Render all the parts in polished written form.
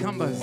Kambas.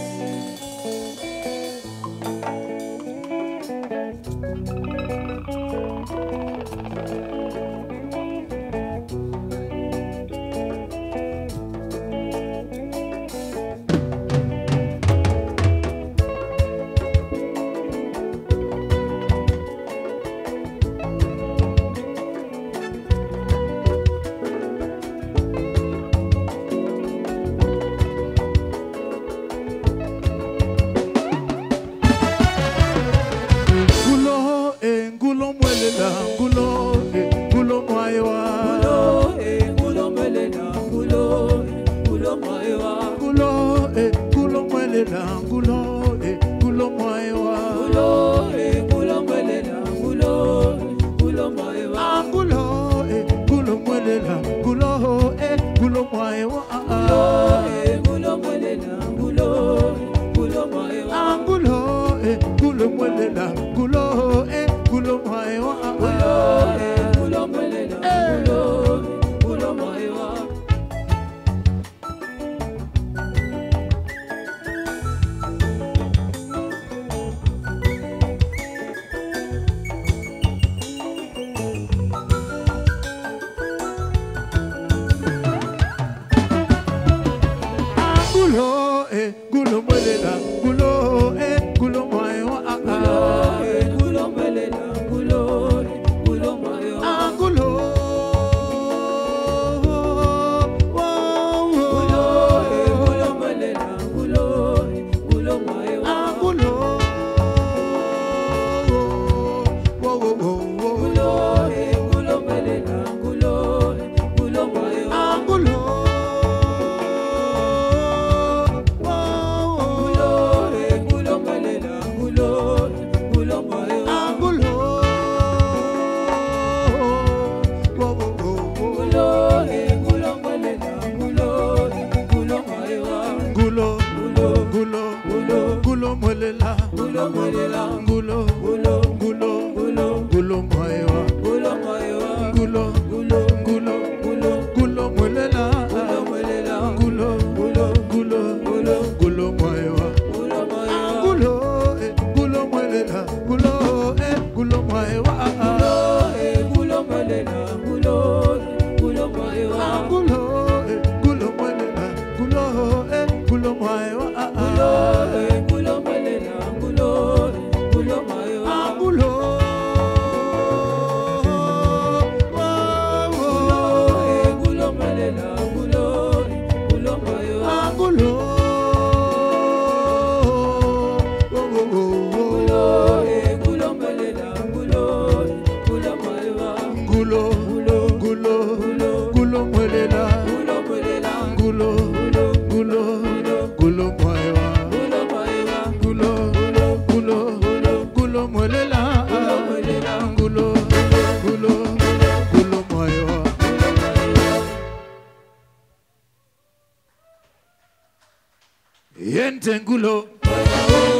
Yentengulo,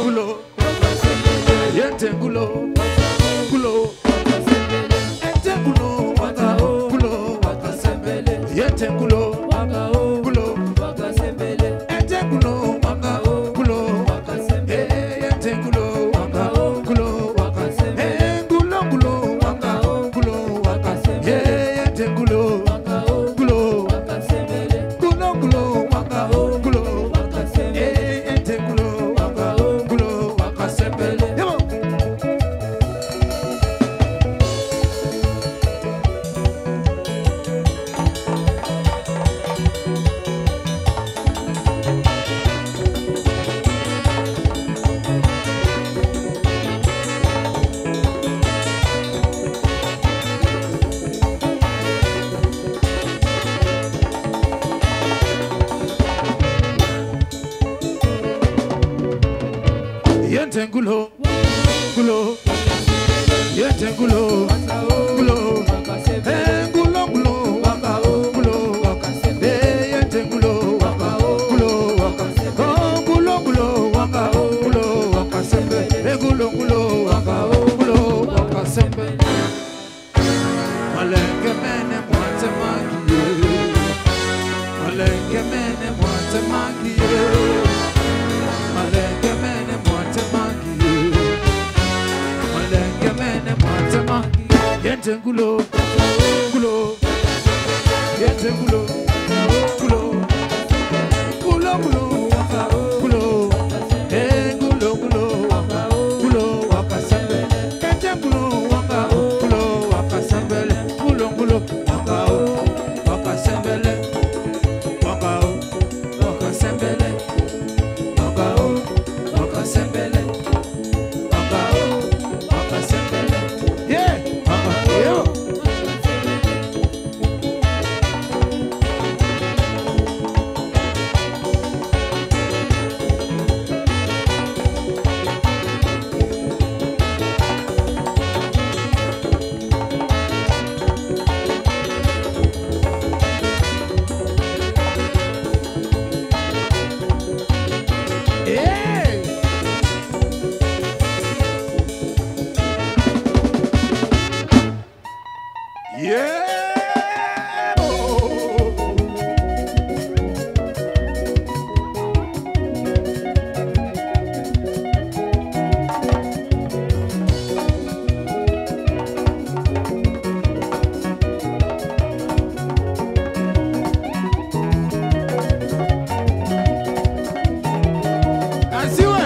gulo, yentengulo, gulo, entengulo, gulo, yentengulo, gulo, entengulo, gulo, yentengulo, gulo, engulo, gulo, gulo, yentengulo, gulo, gulo, gulo, gulo. Yentengulo, gulo, yentengulo, gulo, engulo, gulo, gulo, yentengulo, gulo, gulo, gulo, gulo, gulo, gulo, gulo, Malenge mene mwate magie, malenge mene mwate magie. Yenzengulo, gulo, yenzengulo, gulo, gulo, gulo, gulo, gulo, gulo, gulo, wakasambele, yenzengulo, waka, gulo, wakasambele, gulo, gulo, waka, wakasambele, waka, wakasambele, waka, wakasambele, waka, wakasambele, yeah. Yeah! Oh. Asiwe.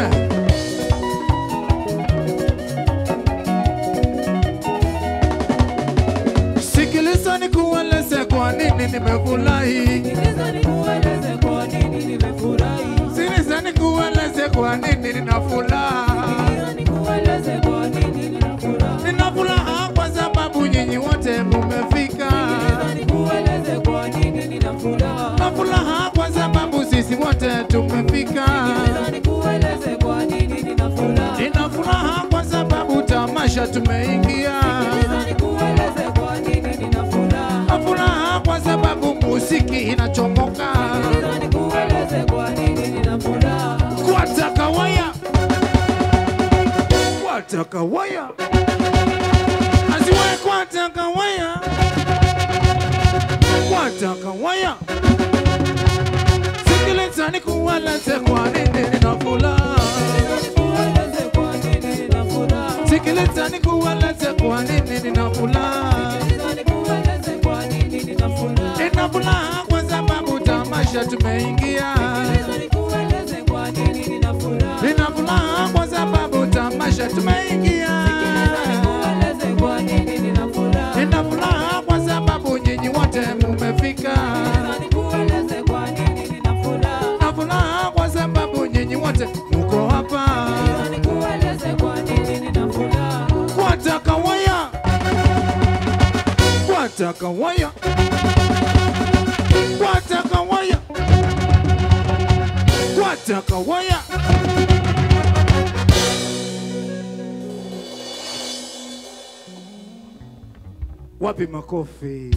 Sikiliza nikueleze kwa nini nimefurahi. Sikiliza nikueleze kwa nini nimefurahi. Sikiliza nikueleze kwa nini nina furaha. Sikiliza nikueleze kwa nini nina furaha. Nina furaha kwa sababu nyinyi wote mumefika. Sikiliza nikueleze kwa nini nina furaha. Nina furaha kwa sababu sisi wote tumefika. Sikiliza nikueleze kwa nini nina furaha. Nina furaha kwa sababu tamasha tumeingia. Sikiliza nikueleze kwa nini nina furaha. Nina furaha kwa sababu muziki inachomoka. Sikiliza nikueleze kwa nini nina furaha. Kwataka waya, kwataka waya, aziwe kwataka waya, kwataka waya. Sikiliza nikueleze kwa nini nina furaha. Sikiliza nikueleze kwa nini nina furaha. Sikiliza nikueleze kwa nini nina furaha. Sikiliza nikueleze kwa nini nina furaha. Nina furaha kwa sababu tamasha tumeingia. Sikiliza nikueleze kwa nini nina furaha. Nina furaha kwa sababu tamasha tumeingia. Sikiliza nikueleze kwa nini nina furaha. Nina furaha kwa sababu nyinyi wote mumefika. Sikiliza nikueleze kwa nini nina furaha. Nina furaha kwa sababu nyinyi wote muko hapa. Sikiliza nikueleze kwa nini nina furaha. Kwataka waya, kwataka waya, kwataka waya, kwataka waya. Wapi makofi?